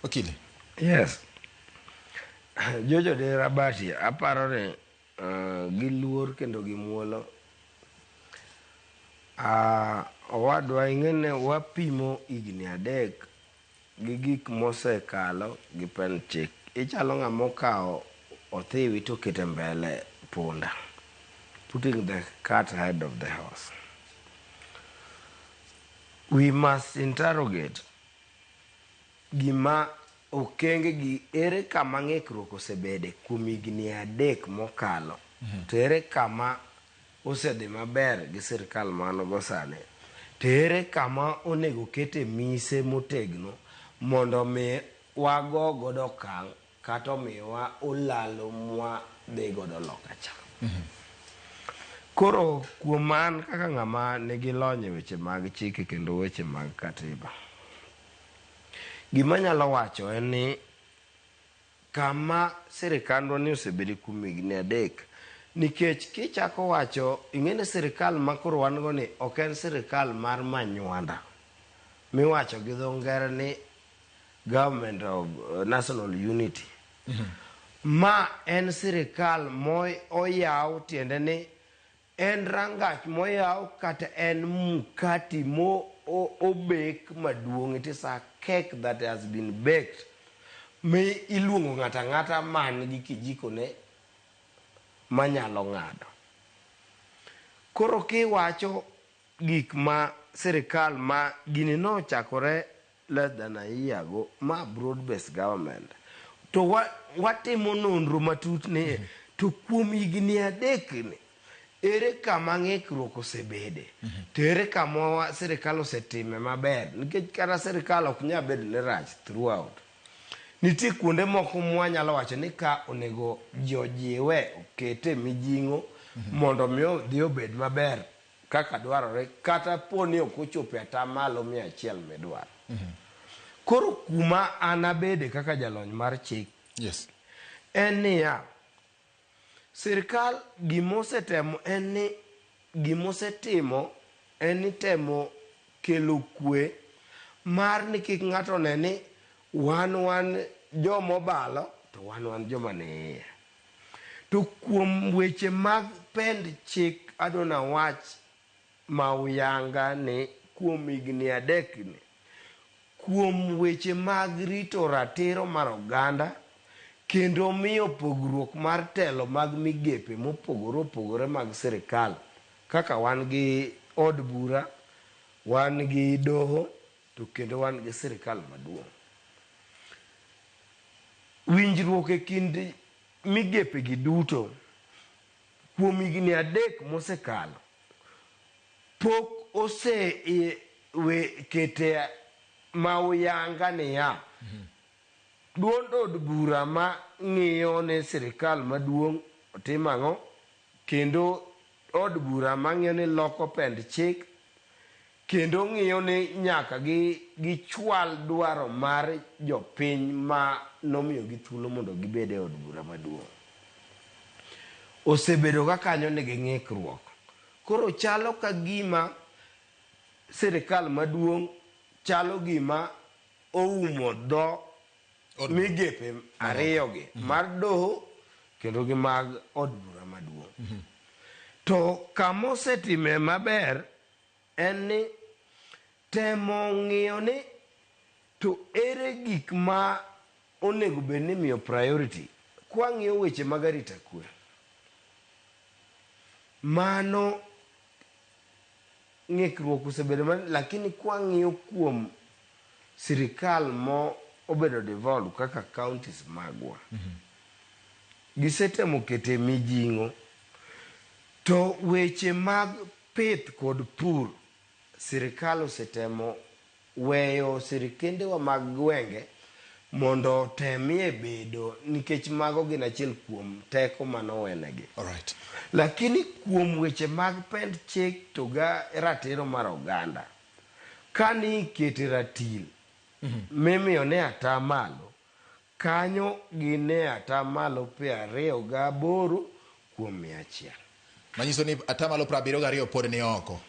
Wakili. Yes. Jojo de Rabati, aparo ni gi luor kendo gi muolo. Owadwa ing'e wapimo higni 3 gi gik mosekalo gi pend chik. Ichalo ng'ama okawo othiwi to okete mbele punda. Putting the cart ahead of the horse. We must interrogate gima okenge gi ere kama ng'ikruok osebede kuom higni 3 mokalo. To ere kama osedhi maber gi sirikal man go sani. To ere kama onego kete mise motegno mondo mi wago godo okang' kata omiwa olalo mwa dhi godo loka cha. Koro kuom an kaka ng'ama nigi lony e weche mag chike kendo weche mag katiba, gima anyalo wacho en ni kama sirikandwa ni osebedo kuom higni 3, nikech kichako wacho ing'e ni sirikal ma koro wan go ni ok en sirikal mar manywanda miwacho gi dho ngere ni government of national unity. Ma en sirikal mo oyaw, tiende ni en rangach moyaw kata en mkati mo obek maduong'. It is a cake that has been baked mi iluongo ng'ato ang'ata man gi kijiko ne manyalo ng'ado. Koro kiwacho gik ma sirikal ma gini nochakore less than a year ago, ma broad based government, to watimo nonro matut ni to kuom higni 3 ni ere kama ng'ikruok osebede, to ere kama sirikal osetime maber, nikech kata sirikal ok nyal bedo ni rach throughout. Nitie kuonde moko mwanyalo wacho ni ka onego ji ojiwe okete mijing'o mondo mi odhi obed maber kaka dwarore, kata po ni ok ochopo e 100% midwaro. Koro kuma an abede kaka jalony mar chik en niya, sirikal gimosetemo en ni gimosetimo en ni temo kelo kwe mar ni kik ng'ato one ni wan jomobalo to wan joma ni iye. To kuom weche mag pend chik adwa nawach ma uyanga ni kuom higni 3 ni, kuom weche mag rito ratiro mar oganda kendo miyo pogruok mar telo mag migepe mopogore opogore mag sirikal, kaka wan gi od bura, wan gi doho, to kendo wan gi sirikal maduong'. Winjruok e kind migepe gi duto kuom higni 3 mosekalo pok ose kete ma uyanga niya, duond od bura ma ng'iyo ne sirikal maduong' otim ang'o, kendo od bura ma ng'iyo ni loko pend chik, kendo ng'iyo ni nyaka gichwal dwaro mar jopiny ma nomiyogi thuolo mondo gibed e od bura maduong'. Osebedo ka kanyo nigi ng'ikruok. Koro chalo ka gima sirikal maduong' chalo gima oumo dho migepe ariyogi mar doho kendo gi mag od bura maduong'. To kama osetime maber en ni temo ng'iyo ni to ere gik ma onego bed ni imiyo priority. Kwang'iyo weche mag arita kwe, mano ng'ikruok osebedo lakini kwang'iyo kuom sirikal mo obedo devolved kaka counties magwa, gisetemo kete mijing'o. To weche mag pith kod pur, sirikal osetemo weyo sirikendewa mag gwenge mondo otemie bedo, nikech mago gin achiel kuom teko manowenegi. Lakini kuom weche mag pend chik to ga ratiro mar oganda, kani ikete ratil mimiyo ne 80, kanyo gin e 78 kuom 100. Manyiso ni 72% pod ni oko.